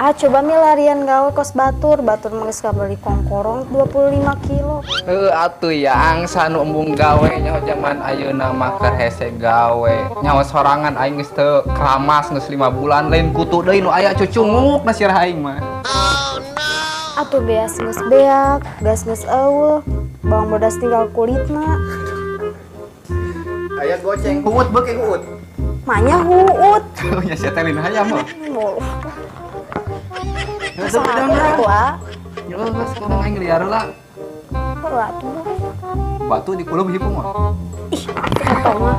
Ah, coba milarian gawe kos batur, batur mah geus kabeli kongkorong 25 kilo. Heuh atuh yang sanu embung gawe nyaho zaman ayeuna mah keur hese gawe. Nyaho sorangan aing geus teu keramas geus 5 bulan, lain kutu deui nu aya, cucunguk na sirah aing mah. Atuh beas geus beak, gas geus euweuh, bawang bodas tinggal kulitna. Aya goceng huut beuki huut. Manya huut. Nya sia teh lain hayam mah. Boluh. Heuh Saha atuh, ah? Yo geus kumaha aing liar lah. Heuh atuh. Batu di kulub hipu mah. Ih, eta mah.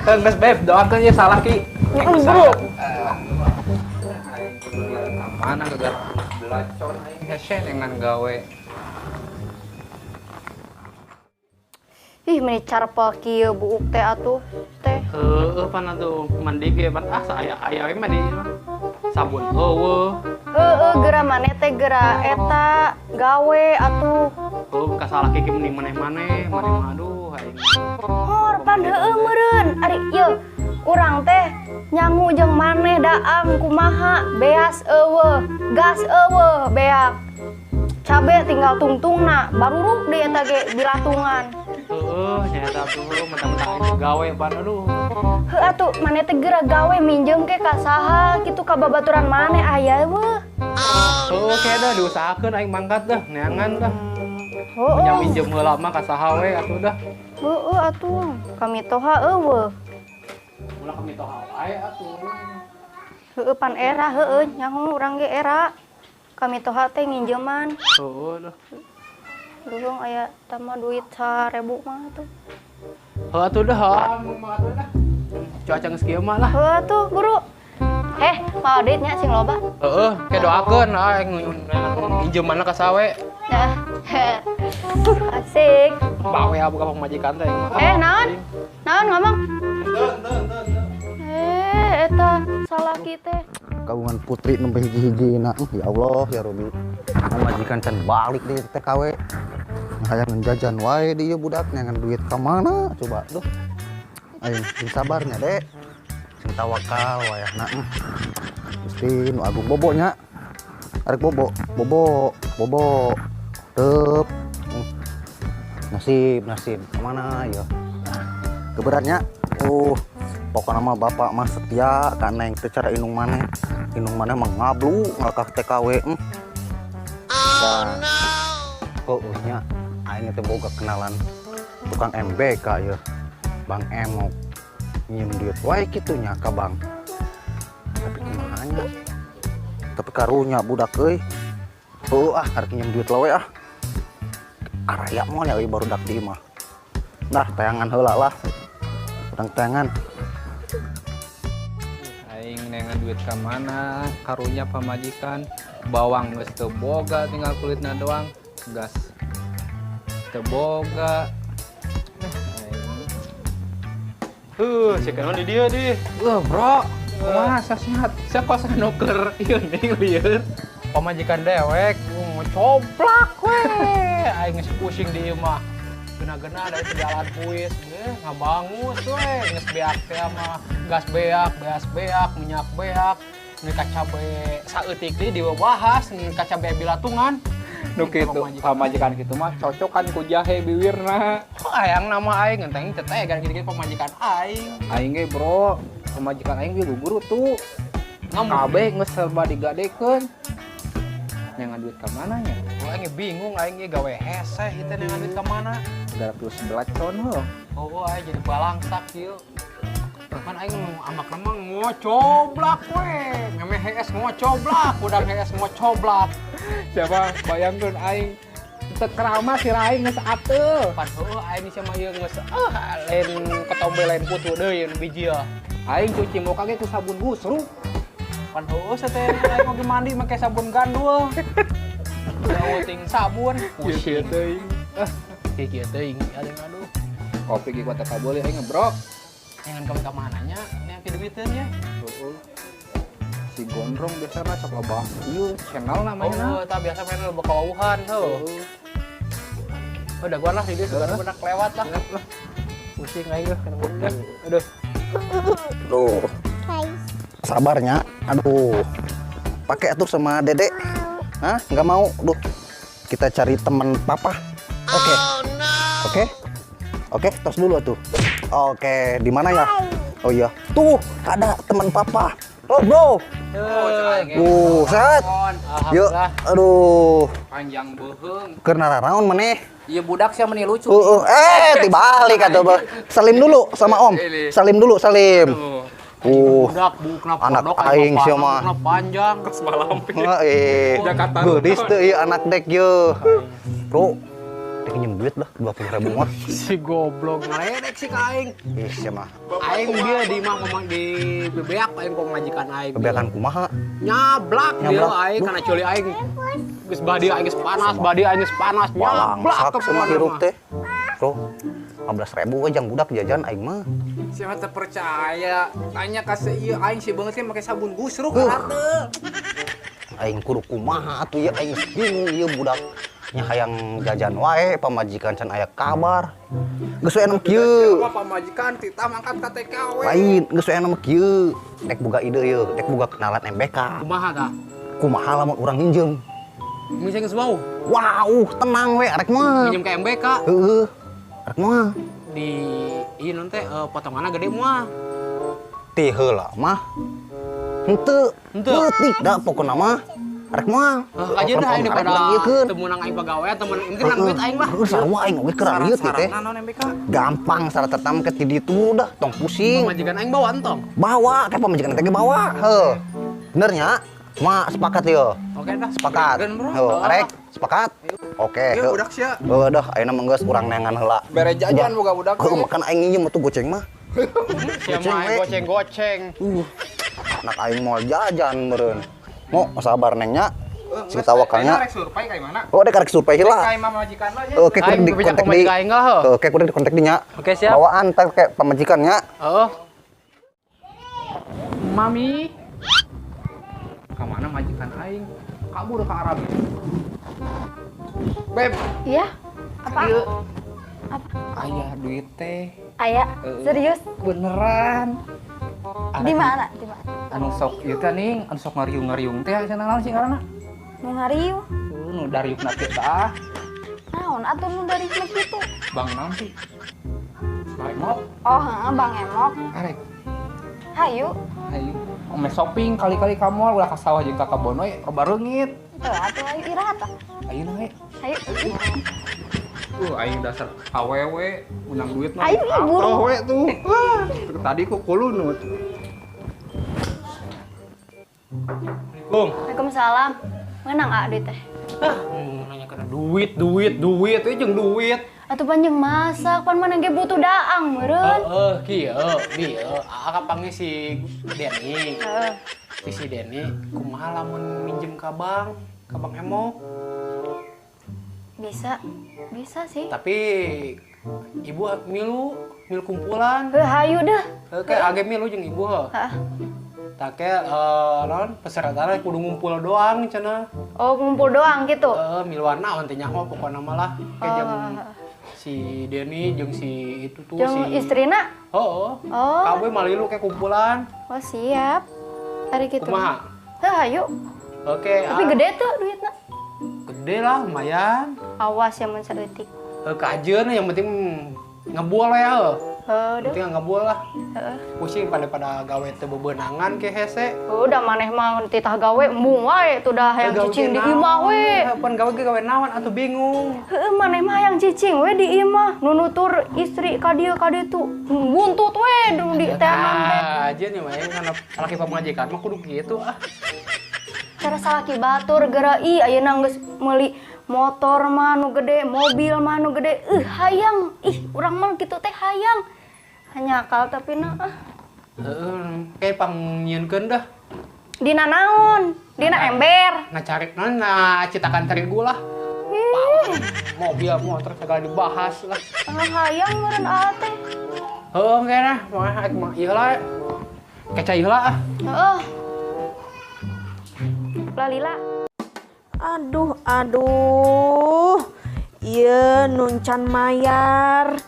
Geus beb, doakeun ye salah ki. Heeh, bro. Aing kudu liar ka mana gegar belacon aing hese dengan gawe. Ih, meni carpel kieu buuk teh atuh teh. Heeh, pan atuh mandi ge pan ah saya aya we mandi sabun eueuh. Heeh, geura maneh teh geura eta gawe atuh. Heuh, kasalah ki mending maneh-maneh, maneh mah aduh aing. Hor pan heueuh meureun. Ari ieu urang teh nyangu jeung maneh daang kumaha, beas eueuh, gas eueuh beak. Cabe tinggal tungtungna, baruruk deui eta ge bilatungan. Heeh, nya eta atuh mentang-mentang aing gawe pan aduh. Heuh atuh maneh teh geura gawe minjem ke ka saha kitu ka babaturan maneh aya weuh. Heuh, ke dah diusahakeun aing mangkat dah, neangan dah. Heueuh. Nya minjem heula mah ka saha we atuh dah. Heueuh atuh, kami toha eueuh. Ulah kami toha wae atuh. Heueuh pan era heueuh nyaho urang ge era. Kami toha teh nginjeman. Heueuh dah. Dulung aya tambah duit 1000 mah atuh. Heuh atuh dah, heuh mah atuh dah. Cuaca geus kieu mah lah. Heueuh atuh, buru. Heh, mau duit nya sing loba. Heeh, ke doakeun aing injemanna ka sawe. Nah, asik. Bawe boga pamajikan teh aing mah. Eh, naon? Naon ngomong? Eh, eta salah kita. Kagungan putri nembe hiji-hiji na. Ya Allah ya Robi. Pamajikan can balik di TKW. Hayang jajan wae di ieu budak nyangan duit ka mana coba duh. Ayo sing sabarnya, Dek. Sing tawakal wayahna. Gusti nu agung bobo nya. Arek bobo, bobo, bobo. Teup. Nasib, nasib. Kemana ya? Keberatnya, pokoknya mah bapak mah setia ka neng teh cara indung maneh. Indung maneh mah ngablu ngakak TKW. Oh no. Oh, nya aing teh boga kenalan tukang MBK ya. Bang Emok. Nyiem duit wae kitu nya ka Bang. Tapi kumaha nya? Tapi karunya budak euy. Heuh ah, arek nyiem duit lawe ah. Araya moal nya euy barudak di imah. Nah, tayangan heula lah. Urang tayangan. Aing neangan duit ka mana? Karunya pamajikan, bawang geus teu boga tinggal kulitna doang, gas teu boga. Aing. Heuh, si kenon di dieu di. Wah, bro, kumaha sehat? Sia kos nuker ieu nih lieur. Pamajikan dewek ngocoblak we. Aing geus pusing di ieu mah. Gena-gena dari jalan puis, ngabangus we, geus beak teh mah, gas beak, beas beak, minyak beak, ini cabe saeutik deui dibahas, ini cabe bilatungan. Nu kitu, pamajikan kitu mah cocokan ku jahe biwirna. Oh, hayang nama aing ngenteng teh teh gara gitu pamajikan aing. Aing ge, bro, pamajikan aing ge guru tuh. Kabeh geus serba digadekeun. Nyangan duit ka mana nya? Oh, aing bingung aing ge gawe hese ieu teh nyangan duit ka mana? 300 belacon heuh. Oh, aing jadi balangsak kieu. Kan aing amak mah ngocoblak we. Meme hees ngocoblak, udang hees ngocoblak. Siapa bayangkeun aing teu keramas si aing geus ateuh. Pan heueuh aing sama ieu geus ah lain ketombe lain putu deui nu biji ya. Aing cuci muka ge ku sabun gusruk. Pan heueuh teh aing oge mandi make sabun gandul. Jauh ting sabun, pusing. Kieu teuing. Ah, kieu teuing aduh aduh. Kopi ge kuat kabeuli aing ngebrok. Jangan kamu ka mana nya, nya ke duiteun nya. Heeh. Si Gondrong biasana sok loba ieu channel namanya. Oh, tah biasa main loba kawauhan heuh. Udah gua lah di dieu sekarang udah kelewat lah. Pusing aing geus kana. Aduh. Aduh. Sabarnya. Aduh. Pakai atuh sama Dede. Hah? Nggak mau? Duh. Kita cari teman papa. Oke. Oke. Oke, tos dulu tuh. Oke, di mana ya? Oh iya. Tuh, ada teman papa. Oh, bro. Sehat. Yuk. Alhamdulillah. Aduh, Panjang beuheung. Keur naraon maneh? Iya, budak sia meni lucu. Dibalik atuh. Bro. Salim dulu sama Om. Ini. Salim dulu, salim. Budak buukna Anak pondok, aing sia mah. Buukna panjang. Semalam. Eh, Jakarta. Geulis teu ieu anak dek ye. Bro, dek nginjem duit lah 20.000 mah. Si goblok ngeledek sih ka aing. Ih, sia mah. Aing dia di imah ngomong di bebeak aing kok majikan aing. Kebiakan kumaha? Nyablak dia Nyablak. Aing kana ceuli aing. Geus badi aing geus panas, badi aing geus panas, nyablak Walangsak ke sama hirup teh. Bro, 15.000 we jang budak jajan aing mah. Siapa terpercaya? Tanya ka ieu aing si beungeut make sabun gusruk uh. Aing kudu kumaha atuh ya, aing bingung ieu budak nya hayang jajan wae, pamajikan can aya kabar. Geus we enak kieu. Apa pamajikan tita mangkat ka TKW. Lain, geus we enak kieu. Dek boga ide ieu, dek boga kenalan MBK. Kumaha tah? Kumaha lamun urang nginjem? Misalnya geus wau, Wow, tenang we arek mah. minjem ke MBK Heeh. Arek mah. Di ieu non teh potonganna gede moal. Ti heula mah. Henteu. Henteu. Leutik da pokona mah. Arek mah. Heuh, kajian dah aing daripada teu meunang aing pagawean, teu meunang, penting menang duit aing mah. Heeh, sarua aing oge keur ieu teh. Syaratna naon MBK? Gampang syarat tertam ke ti ditu dah, tong pusing. Pamajikan aing bawa entong. Bawa, kayak pamajikan teh ge bawa. Heuh. Bener nya? Ma sepakat yeuh. Oke dah. Sepakat. Bener, bro. Heuh, arek sepakat. Oke, Ieu heuh. budak sia. Heuh dah, ayeuna mah geus urang neangan heula. Bere jajan boga budak. Heuh, makan aing nginjem atuh goceng mah. Sia mah aing goceng-goceng. Anak aing moal jajan meureun. Mau sabar nengnya. Sing tawakalnya. Rek survei kayak mana? Oh, dek arek survei heula. Kayak mah majikan lo nya. Oke, kudu Aing di bebeja kontak di. pamajikan aing lah, heuh. Oke, kudu di kontak di nya. Oke, siap. Bawaan teh kayak pamajikannya. Heeh. Mami. Ka mana majikan aing? Kabur ke Arab. Beb, Iya. Apa? Ieu. Apa? Aya duit teh. Aya, Heeh. serius? Beneran. Di mana? Di mana? Anu sok ieu teh ning, anu sok ngariung-ngariung teh cenah naon sih ngaranna? Nu ngariung. Nu dariukna teh tah. Naon atuh nu dari kitu? Bang naon sih? Bang Emok. Oh, heeh, Bang Emok. Arek. Hayu. Ayo, ome shopping kali-kali ka mall ulah ka sawah jeung ka kebon we loba reungit. Teu atuh ayo iraha tah. Ayeuna we. Hayu. Aing dasar awewe menang duit mah. Aing ih, buru. Atoh we tuh. Wah, tadi ku kulunut. Assalamualaikum. Waalaikumsalam. Menang ah duit teh. Ah, nanya kana duit, duit, duit, ieu jeung duit. Atuh panjang masak, pan mana ge butuh daang meureun. Heeh, kieu, dieu. Aa kapanggih si Denny. Heeh. Si Denny kumaha lamun minjem ka Bang Emok. Bisa. Bisa sih. Tapi ibu milu, milu kumpulan. Heuh, hayu deh. Heuh, kayak age milu jeung ibu heuh. Heeh. Tak kayak naon pesertana kudu ngumpul doang cenah. Oh, ngumpul doang gitu. Heeh, miluan naon teh nyaho pokona mah lah. Kayak jeung si Denny jeung si itu tuh Jeung si istrina? Heeh. Oh. Kabeh malilu kayak kumpulan. Oh, siap. Hari gitu. Kumaha? Heuh, hayu. Oke, Tapi ah. gede tuh duitna. Gede lah, lumayan. Awas ya mun saeutik. Heuh, kajeun yang penting ngebul ya heuh. Heuh, Yang deh. penting ngebul lah. Heeh. Pusing pada gawe teu bebenangan ke hese. Udah maneh mah titah gawe embung wae tuh dah hayang Gawe cicing di naon? imah we. Pan gawe ge gawe naon atuh bingung. Heuh, maneh mah hayang cicing we di imah, nu nutur istri ka dieu ka ditu. Buntut we di teanan teh. Aja nih mah karena salaki pamajikan mah kudu kitu ah. Cara salaki batur geura ih ayeuna geus meuli motor mah nu gede, mobil mah nu gede. Hayang, ih urang mah kitu teh hayang. Hanyakal tapi na ah. Heeh, kayak pangnyieunkeun dah. Dina naon? Dina ember. Nah cari nah, nah citakan terigu lah. Ih, Mobil motor segala dibahas lah. ah, hayang meureun aa teh. Heeh, kayaknya mah aing mah ieu lah. Keca ieu lah ah. Heeh. Lalila. Aduh, aduh. Ieu nu can mayar.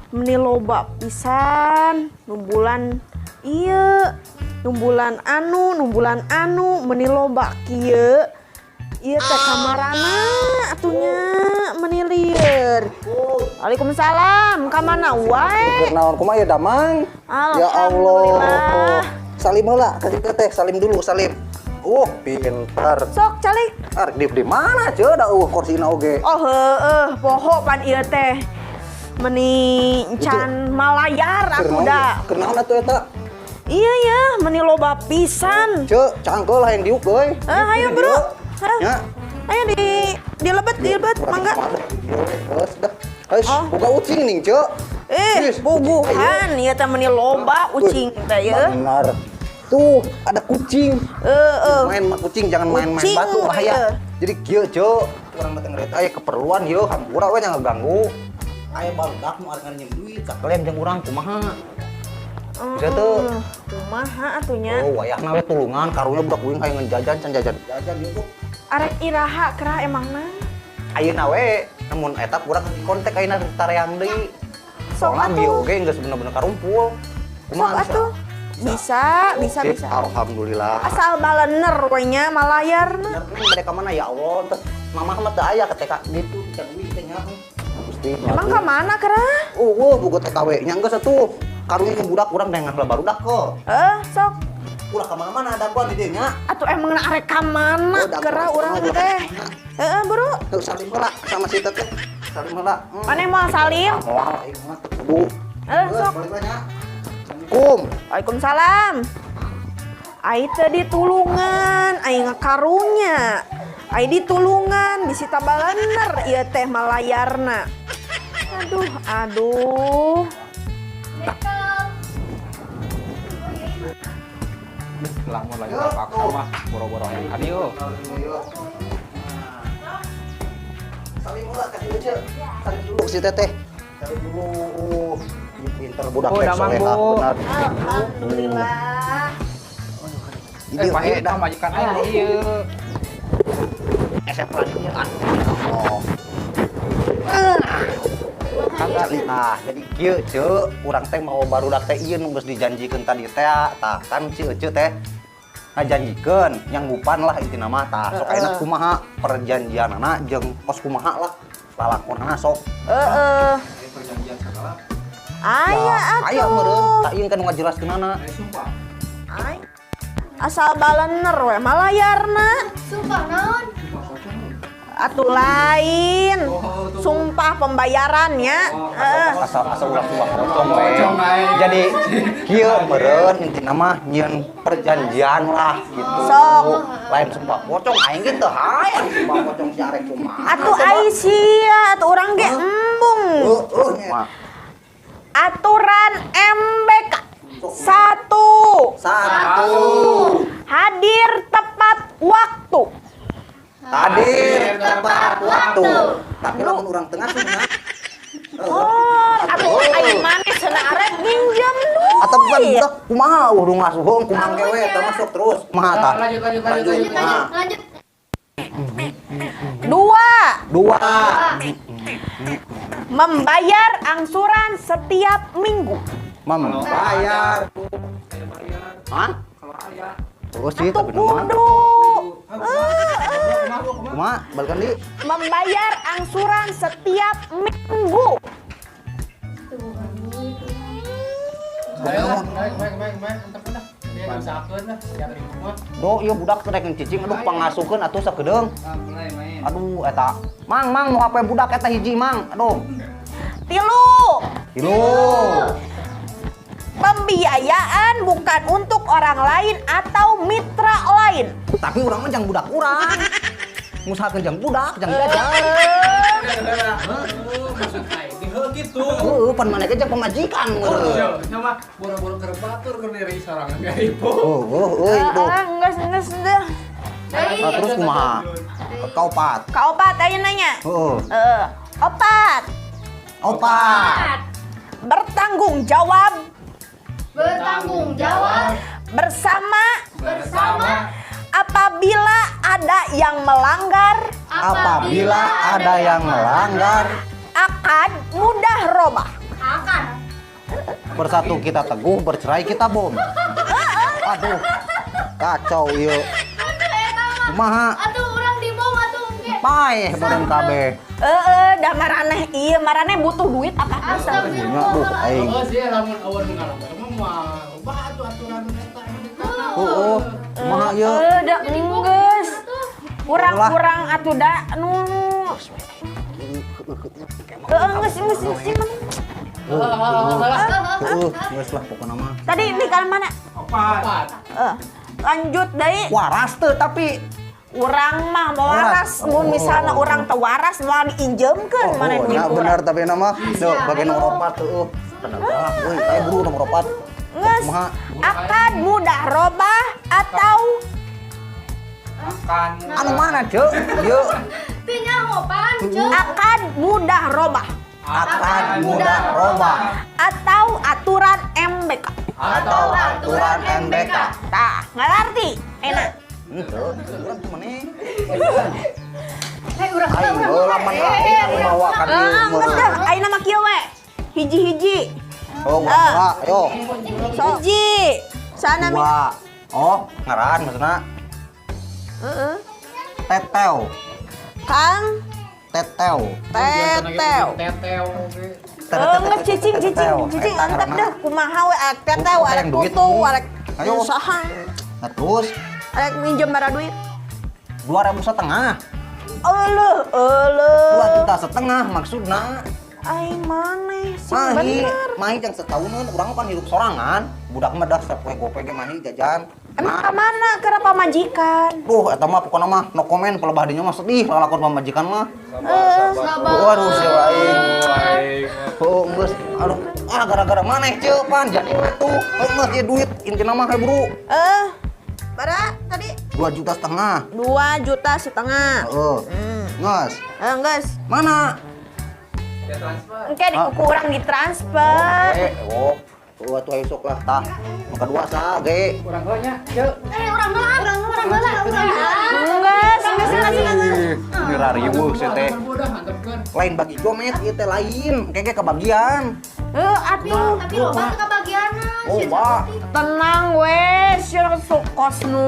Meni loba pisan. Nu bulan ieu. Numbulan anu, numbulan anu, meni loba kieu. Ieu teh kamarana atuh nya, meni lieur. Waalaikumsalam, ka mana wae? Naon, kumaha ya, damang? Ya Allah. Alhamdulillah. Salim heula ka dieu teh, salim dulu, salim. Pintar. Sok calik. Arek di mana ceu, da euweuh korsina oge. Oh heueuh, poho pan ieu teh. Meni can malayar atuh da. Keur naon atuh eta? Iya ya, meni loba pisan. Ceu, cangkeul lah yang diuk euy. Eh, ayo bro. Hah? Ya. Ayo di dilebet, dilebet, mangga. Terus dah. Hei, Oh. boga ucing ning, Ceu. Eh, Ih, puguhan ieu teh meni loba ucing teh ya. Benar. Tuh, ada kucing. Heeh. Main sama kucing jangan main-main Kucing, batu, bahaya. iya. Jadi kieu, Ceu, urang datang ngereta aya keperluan ieu, hampura we nya ngeganggu. Aya barudak nu arek nginjem duit, sakalian jeung urang kumaha? Bisa teu? Kumaha atuh nya? Oh, wayahna we tulungan, karunya budak uing hayang jajan, can jajan. Jajan ieu tuh. Arek iraha kerah emangna? Ayeuna we, namun eta kurang kontak ayeuna tareang deui. Sok Soalnya atuh. bieu oge geus bener-bener karumpul. Sok Kumaha bisa? atuh. Bisa, bisa, Sip, bisa. Alhamdulillah. Asal balener we nya malayarna. Bener, mereka mana ya Allah, teh mamah mah teu aya ke TK gitu, can duit teh nya. Gusti. Emang ka mana kerah? Oh, wah, boga TKW nya geus atuh. Karunya ke budak urang dengan barudak ke. Eh, sok. Ulah ka mana-mana ada gua di dieu nya. Atuh emang arek ka mana Oh, da kerah gua urang ulah teh? ka mana. Heeh, bro. Tuh salim heula sama si teteh. Salim heula. Maneh mau salim? Moal aing mah teu kudu. Eh, Geus, sok. balik lah nya. Assalamualaikum. Waalaikumsalam. Ai teu ditulungan, ai ngakarunya. Ai ditulungan bisi tabalener ieu teh malayarna. Aduh, aduh. Lamun lagi terpaksa mah boro-boro hayang ka dieu. Salim heula ka si Ece. Salim dulu ke si teteh. Salim dulu. Ih, pinter budak Oh, teh damang, solehah, Bu. benar. Alhamdulillah. Ini Eh, pahe dah. pamajikan aing di dieu. SF lagi kan. Oh. Nah, jadi kieu ceu, urang teh mau barudak teh ieu nu geus dijanjikeun tadi teh, tah kan si Ece teh ngajanjikeun nyanggupan lah intina mah, tah sok ayeuna kumaha perjanjianana jeung kos kumaha lah lalakonana sok. Heeh. Perjanjian segala. Aya Aya meureun, atuh. tah ieu kan nu ngajelaskeunana. Eh, sumpah. Ai. Asal balener we malayarna. Sumpah naon? Atuh lain. Sumpah pembayarannya. Heeh. Asal asal ulah sumpah pocong we. Pocong aing. Jadi kieu meureun intina mah nyieun perjanjian lah gitu. Sok. Lain sumpah pocong aing ge teu hayang sumpah pocong si arek kumaha. Atuh ai sia, atuh urang ge embung. Heueuh nya. Aturan MBK. 1. 1. Hadir tepat waktu. Hadir tepat waktu. Tapi lamun urang tengah cenah. Oh, atuh ai maneh cenah arek nginjem duit. Atau bukan budak kumaha udah ngasuh kumaha kewe eta masuk terus. Kumaha tah? Lanjut, lanjut, lanjut, lanjut. Kumaha? Lanjut. 2. 2. Membayar angsuran setiap minggu. Membayar. Hah? Terus sih Atuh tapi nama. kudu. Kumaha? Balikan di. Membayar angsuran setiap minggu. Ayo lah, baik, baik, baik, baik, mantap dah. Dia usahakeun lah, tiap minggu mah. Bro, ieu budak teh rek cicing aduh pangasukeun atuh sakedeung. Ah, mulai main. Aduh eta. Mang, mang mau HP budak eta hiji, Mang. Aduh. 3. 3. Pembiayaan bukan untuk orang lain atau mitra lain. Tapi urang mah jang budak urang. Ngusahakeun jang budak, jang jajan. Maksud aing teh heuh gitu. Heeh, pan maneh ge jang pamajikan meureun. Sama boro-boro keur batur keur diri sorangan ka ibu. Heuh, euy, duh. Ah, geus geus geus. Nah, terus kumaha? Kaopat. Kaopat ayeuna nanya. Heeh. Heeh. 4. 4. Bertanggung jawab Bertanggung jawab bersama bersama apabila ada yang melanggar Apabila ada yang melanggar, akad mudharabah. Akan. Bersatu kita teguh, bercerai kita bom. Aduh. Kacau ieu. Kumaha? Atuh urang dibom atuh engke. Paeh meureun kabeh. Heeh, da maraneh ieu maraneh butuh duit apa henteu? Nya duh aing. Oh sih lamun awan ngalanggar mah moal ubah atuh aturan eta. Heeh. Kumaha ieu? Heuh, da geus. Kurang-kurang atuh da nu. Heeh, geus geus geus. Heeh, geus lah pokona mah. Tadi ini kan mana? Opat. Eh, lanjut deui. Waras teu tapi Urang mah mau waras, mun misalna urang teu waras moal diinjeumkeun maneh Oh, duit ya urang. benar tapi nama tuh bagian nomor opat tuh. Bener lah, euy, ayo buru nomor opat. Geus. Kumaha? Akad mudharabah atau Makan. Anu mana, Ceu? Ieu Teu nyaho pan, Ceu. Akad mudharabah akad mudharabah atau aturan MBK. Atau aturan MBK. Tah, ngarti? Enak. Henteu, urang tuh maneh. Hei, urang Aing heula man lah, aing mawa ka dieu Heeh, geus meureun. dah, ayeuna mah kieu we. Hiji-hiji. Oh, urang heula, ayo. Hiji. Sana mi. Dua. Oh, ngaran maksudna. Heeh. Teteo, Kang teteo. Teteo. Teteo oge. Eh, geus cicing cicing cicing antep dah kumaha we arek teteo arek Hayang duit, tutu nih. arek Ayo. usaha Nah, terus arek minjem bara duit. 2.500. Euleuh, euleuh. 2,5 juta maksudna. Aing maneh sih Mahi, bener. mahi yang setahunan urang kan hidup sorangan. Budak mah dah sapoe gope ge mahi jajan. Emang ka mana keur pamajikan? Duh, eta mah pokona mah no comment pelebah dinya mah sedih lalakon pamajikan mah. Sabar. Waduh, sia aing. Aing. Oh, geus aduh, ah gara-gara maneh ceu pan jadi atuh. Oh, geus ieu duit intina mah bro. Eh, bara tadi 2,5 juta. 2,5 juta. Heeh. Geus. Eh, geus. Mana? Ya transfer. Engke di kurang ditransfer. Eh, oh. Oh, atuh ayo sok lah tah. Nu kadua saha ge? Urang heula nya, Ceu. Eh, urang heula, urang urang heula, urang heula. Geus, geus geus geus. Ini rariweuh sih teh. Udah antepkeun. Lain bagi gomet ieu teh lain, engke ge kebagian. Heuh atuh. Tapi loba teu kabagianna. Oh, Pak. Tenang we, sia sok kos nu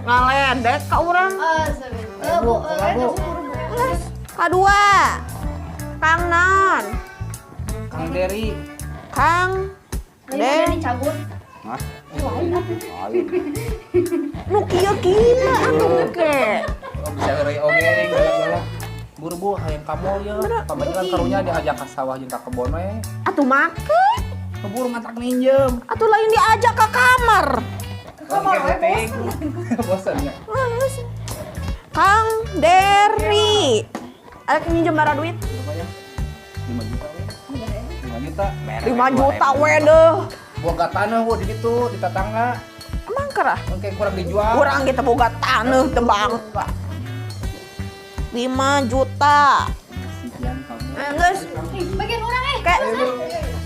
ngaledek ka urang. Eh, Bu, eh, bu. Geus. Kadua. Kang naon? Kang Dery. Kang Ini Den cagut. Hah? Lain. Nu kieu-kieu atuh ke. Oh, bisa heureuy oge galak-galak. Buru-buru hayang ka mall ya. Pamajikan karunya diajak ka sawah jeung ka kebon we. Atuh make. Keburu matak ninjem. Atuh lain diajak ke kamar. Kamar we bosen. Bosen ya. Geus. Kang Dery. Arek minjem bara duit? Lumayan. 5 juta we. 5 juta. 5 juta we deuh. Boga tanah wo di ditu di tetangga. Emang kerah? Engke kurang dijual. Kurang kita boga tanah teu bangga. 5 juta. Sekian kamu. Eh, geus, Bagian urang eh. kayak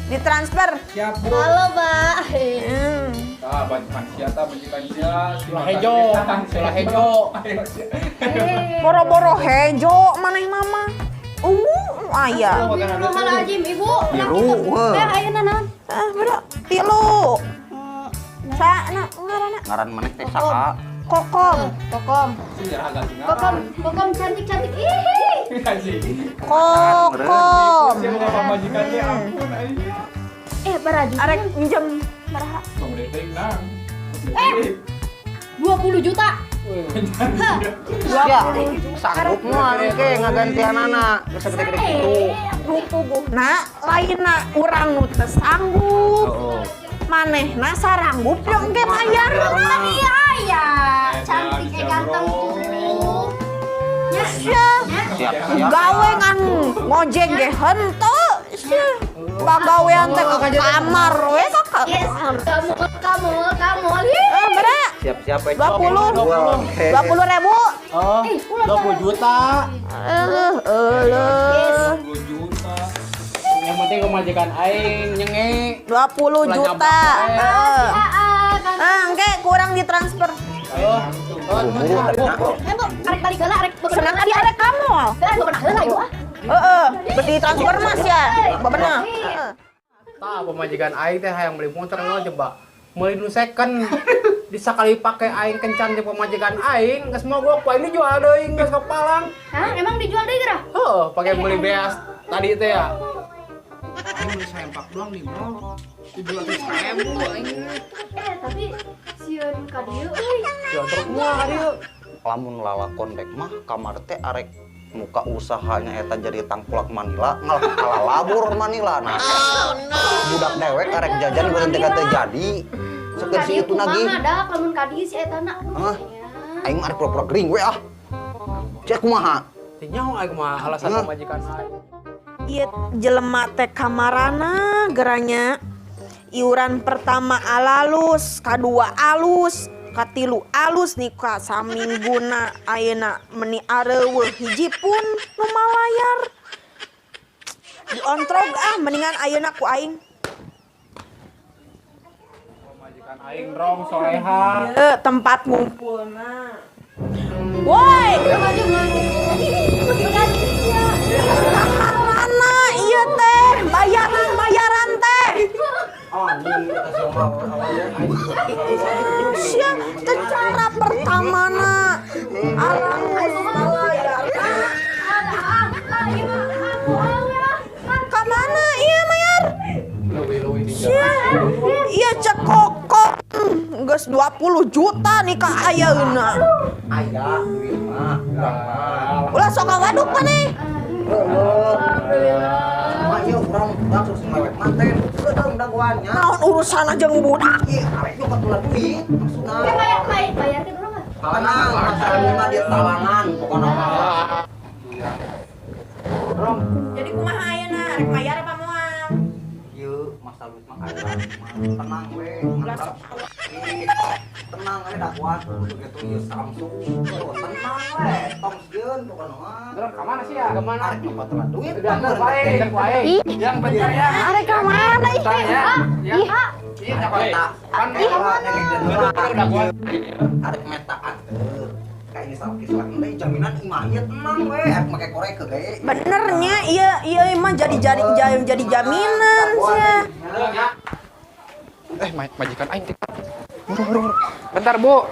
ditransfer. Siap, Bu. Halo, Pak. Hmm. Ah, majikan sia tah, majikan sia. Sulah hejo, sulah hejo. Boro-boro hejo maneh mama. Ungu aya. Astagfirullahaladzim, Ibu. Biru, weh. Eh, ayeuna naon? Ah, bro, tilu. Sa na ngaranna Ngaran maneh teh saha? Kokom. Kokom. Kokom, kokom cantik-cantik. Ih. Kokom. Siapa pamajikan teh ampun aing. Eh, baraju. Arek minjem baraha? Tong deting nang. Eh, 20 juta. Ya, sanggup moal engke ngagantianana geus gede-gede kitu. Nu puguhna lainna urang nu teu sanggup. Manehna saranggup yo engke mayarna. Iya, ya. Cantik eh ganteng tuh. Sia. Siap, siap. Gawe ngan ngojek ge henteu sia. Pagawean teh ke kamar we ka Yes, kamar. kamu, kamu, kamu. Eh, berapa? Siap-siap we. 20. 20 ribu. Oh, 20 juta. Eleuh, eleuh. 20 juta. Yang penting pamajikan aing nyenge. 20 Ulah juta. nyablak, we. Heeh. Ah, kan. Ah, engke kurang ditransfer. Oh, Buru tadi na. Eh, Bu, arek balik heula, arek Senang adi arek kamu. Heeh, bebenah heula ieu ah. Heeh, beli transfer mas ya. Bebenah. Heeh. Tah pamajikan aing teh hayang beli motor lo coba. Meuli nu second. Di sakali pake aing kencan di pamajikan aing, geus mogok ku aing dijual deui geus kepalang. Hah, emang dijual deui geura? Heuh, pake beli beas tadi teh ya. Aing beli sempak doang di mall. 700.000 aing. Eh, tapi sieun ka dieu euy. Ya terus kumaha ka dieu? Lamun lalakon dek mah kamar teh arek muka usahanya eta jadi tangkulak Manila ngalah kalalabur Manila. Nah, budak dewek arek jajan geuning teh teu jadi. Sekeun si itu nagih. Kumaha dah lamun ka dieu si eta na. Hah? Aing mah arek pura-pura gering we ah. Cek kumaha? Teu nyaho aing mah alasan Hah? pamajikan aing. Ieu jelema teh kamarana geranya. Iuran pertama alalus, kadua alus, katilu alus nih ka samingguna ayeuna meni areuweuh hiji pun nu malayar. Diontrog ah mendingan ayeuna ku aing. Pamajikan aing rong soleha. Ieu tempat ngumpulna. Woi, mana ieu teh? Bayaran bayaran teh. Anjing eta sia mah. Sia teh cara pertamana alus malayar. Kamana ieu mayar? Leuwih-leuwih di Sia, ieu cekokok geus 20 juta nih ka ayeuna. Aya duit mah, urang mah. Ulah sok ngawaduk maneh. Heueuh. Mah ieu urang langsung sing mewek manten. Kedeung dagoannya. Naon urusan jeung budak? Ieu arek nyoba tulah duit maksudna. Bayar bayar bayarkeun urang ah. Tenang, masalah ini mah dia talangan pokokna mah. Jadi kumaha ayeuna? Rek bayar apa moal? Ieu masalah duit mah aya mah. Tenang we, mantap. Ih, tenang we dagoan kudu gitu ieu Samsung. Oh, tenang we, tong sieun pokokna mah. Terus ka mana sih ya? Ka mana? Arek nyoba tulah duit. Udah bener bae, bae. Yang bener ya. Arek ka mana ih? Bentar ya. Ya. Iya, Eta kan kan udah dagoan. Arek meta anteu. Kayak ini salah kisah deui jaminan imah ieu tenang we, arek make korek ke ge. Benernya iya iya emang jadi jaminan sih. Eh, majikan aing teh. Buru, buru, buru. Bentar, Bu.